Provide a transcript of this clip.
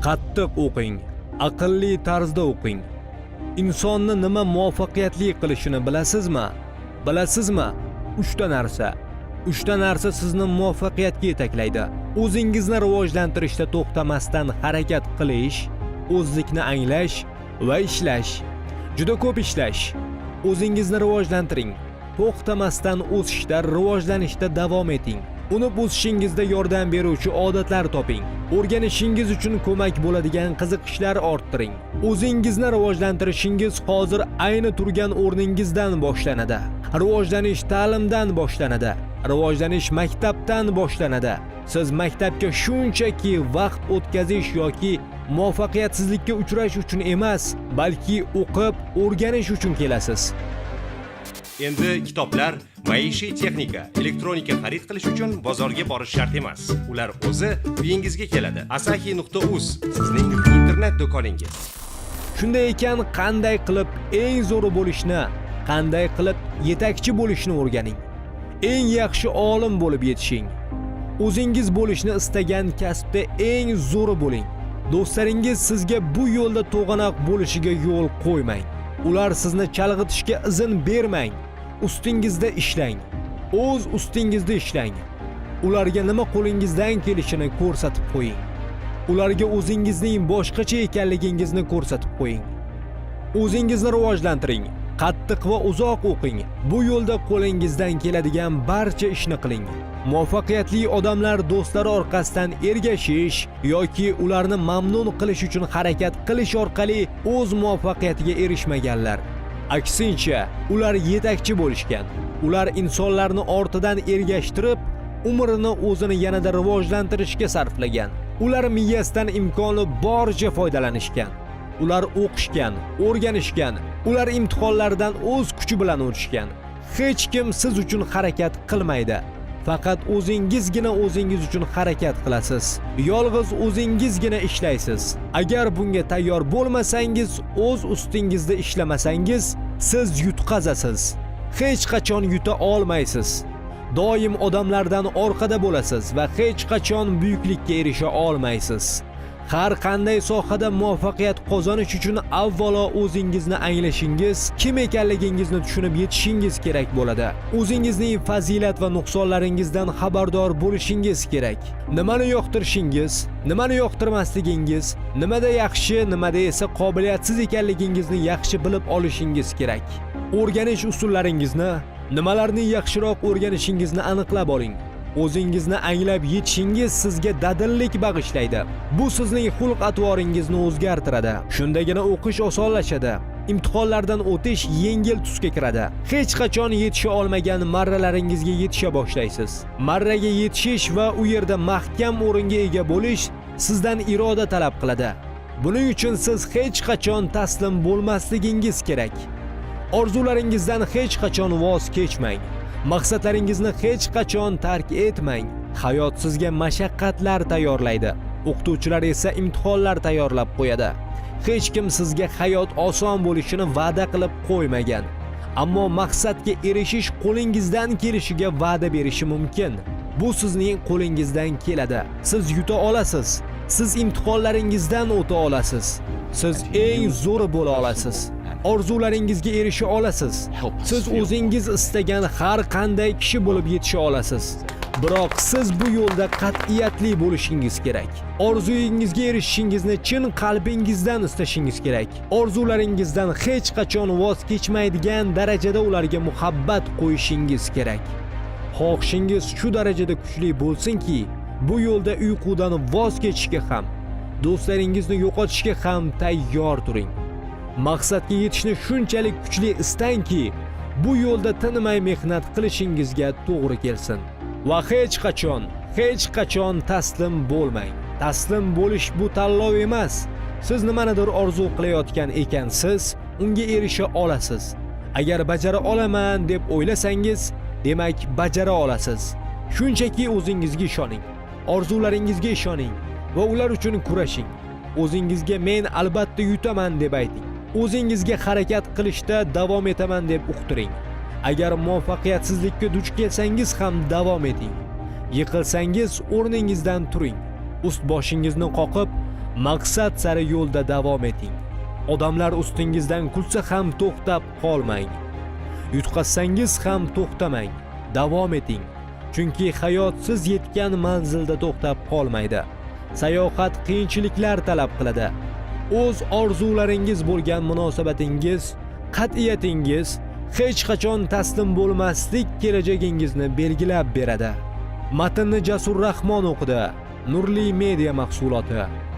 Qattiq o'qing, aqlli tarzda o'qing. Insonni nima muvaffaqiyatli qilishini bilasizmi? Bilasizmi? Uchta narsa. Uchta narsa sizni muvaffaqiyatga yetaklaydi. O'zingizni rivojlantirishda to'xtamasdan harakat qilish, o'zlikni anglash va ishlash. Juda ko'p ishlash. O'zingizni rivojlantiring. To'xtamasdan o'sishda, rivojlanishda davom eting. Unib o'sishingizda yordam beruvchi odatlar toping. O'rganishingiz uchun ko'mak bo'ladigan qiziqishlar orttiring. O'zingizni rivojlantirishingiz hozir ayni turgan o'rningizdan boshlanadi. Rivojlanish ta'limdan boshlanadi. Rivojlanish maktabdan boshlanadi. Siz maktabga shunchaki vaqt o'tkazish yoki muvaffaqiyatsizlikka uchrash uchun emas, balki o'qib, o'rganish uchun kelasiz. Endi kitoblar, maishiy texnika, elektronika xarid qilish uchun bozorga borish shart emas. Ular o'zi uyingizga keladi. Asahi.uz sizning internet do'koningiz. Shunday ekan, qanday qilib eng zo'ri bo'lishni, qanday qilib yetakchi bo'lishni o'rganing. Eng yaxshi olim bo'lib yetishing. O'zingiz bo'lishni istagan kasbda eng zo'ri bo'ling. Do'stlaringiz sizga bu yo'lda to'g'anoq bo'lishiga yo'l qo'ymang. Ular sizni chalg'itishga izn bermang. Ustingizda ishlang. O'z ustingizda ishlang. Ularga nima qo'lingizdan kelishini ko'rsatib qo'ying. Ularga o'zingizning boshqacha ekanligingizni ko'rsatib qo'ying. O'zingizni rivojlantiring. Qattiq va uzoq o'qing. Bu yo'lda qo'lingizdan keladigan barcha ishni qiling. Muvaffaqiyatli odamlar do'stlari orqasidan ergashish yoki ularni mamnun qilish uchun harakat qilish orqali o'z muvaffaqiyatiga erishmaganlar. Aksincha, ular yetakchi bo'lishgan. Ular insonlarni ortidan ergashtirib, umrini o'zini yanada rivojlantirishga sarflagan. Ular miyasidan imkoni boricha foydalanishgan. Ular o'qishgan, o'rganishgan, ular imtihonlardan o'z kuchi bilan o'tishgan. Hech kim siz uchun harakat qilmaydi. Faqat o'zingizgina o'zingiz uchun harakat qilasiz. Yolg'iz o'zingizgina ishlaysiz. Agar bunga tayyor bo'lmasangiz, o'z ustingizda ishlamasangiz, siz yutqazasiz. Hech qachon yuta olmaysiz. Doim odamlardan orqada bo'lasiz va hech qachon buyuklikka erisha olmaysiz. Har qanday sohada muvaffaqiyat qozonish uchun avvalo o'zingizni anglashingiz, kim ekanligingizni tushunib yetishingiz kerak bo'ladi. O'zingizning fazilat va nuqsonlaringizdan xabardor bo'lishingiz kerak. Nimani yoqtirishingiz, nimani yoqtirmasligingiz, nimada yaxshi, nimada esa qobiliyatsiz ekanligingizni yaxshi bilib olishingiz kerak. O'rganish usullaringizni, nimalarni yaxshiroq o'rganishingizni aniqlab oling. O'zingizni anglab yetishingiz sizga dadillik bag'ishlaydi. Bu sizning xulq-atvoringizni o'zgartiradi. Shundagina o'qish osonlashadi. Imtihonlardan o'tish yengil tusga kiradi. Hech qachon yetisha olmagan marralaringizga yetisha boshlaysiz. Marraga yetishish va u yerda mahkam o'ringa ega bo'lish sizdan iroda talab qiladi. Buning uchun siz hech qachon taslim bo'lmasligingiz kerak. Orzularingizdan hech qachon voz kechmang. Maqsadlaringizni hech qachon tark etmang. Hayot sizga mashaqqatlar tayyorlaydi. O'qituvchilar esa imtihonlar tayyorlab qo'yadi. Hech kim sizga hayot oson bo'lishini va'da qilib qo'ymagan. Ammo maqsadga erishish qo'lingizdan kelishiga va'da berishi mumkin. Bu sizning qo'lingizdan keladi. Siz yuta olasiz. Siz imtihonlaringizdan o'ta olasiz. Siz eng zo'ri bo'la olasiz. Orzularingizga erisha olasiz. Siz o'zingiz istagan har qanday kishi bo'lib yetisha olasiz. Biroq siz bu yo'lda qat'iyatli bo'lishingiz kerak. Orzuyingizga erishishingizni chin qalbingizdan istashingiz kerak. Orzularingizdan hech qachon voz kechmaydigan darajada ularga muhabbat qo'yishingiz kerak. Xohishingiz shu darajada kuchli bo'lsinki, bu yo'lda uyqudan voz kechishga ham, do'stlaringizni yo'qotishga ham tayyor turing. Maqsadga yetishni shunchalik kuchli istangki, bu yo'lda tinmay mehnat qilishingizga to'g'ri kelsin. Va hech qachon, hech qachon taslim bo'lmang. Taslim bo'lish bu tanlov emas. Siz nimanidir orzu qilayotgan ekansiz, unga erisha olasiz. Agar bajara olaman deb o'ylasangiz, demak, bajara olasiz. Shunchaki o'zingizga ishoning. Orzularingizga ishoning va ular uchun kurashing. O'zingizga "Men albatta yutaman" deb ayting. O'zingizga harakat qilishda davom etaman deb uqtiring. Agar muvaffaqiyatsizlikka duch kelsangiz ham davom eting. Yiqilsangiz, o'rningizdan turing. Ust boshingizni qoqib, Maqsad sari yo'lda davom eting. Odamlar ustingizdan kulsa ham to'xtab qolmang. Yutqazsangiz ham to'xtamang. Davom eting. Chunki hayot siz yetgan manzilda to'xtab qolmaydi. Sayohat qiyinchiliklar talab qiladi. O'z orzularingiz bo'lgan munosabatingiz, qat'iyatingiz, hech qachon taslim bo'lmaslik kelajagingizni belgilab beradi. Matnni Jasur Rahmon o'qidi. Nurli Media mahsuloti.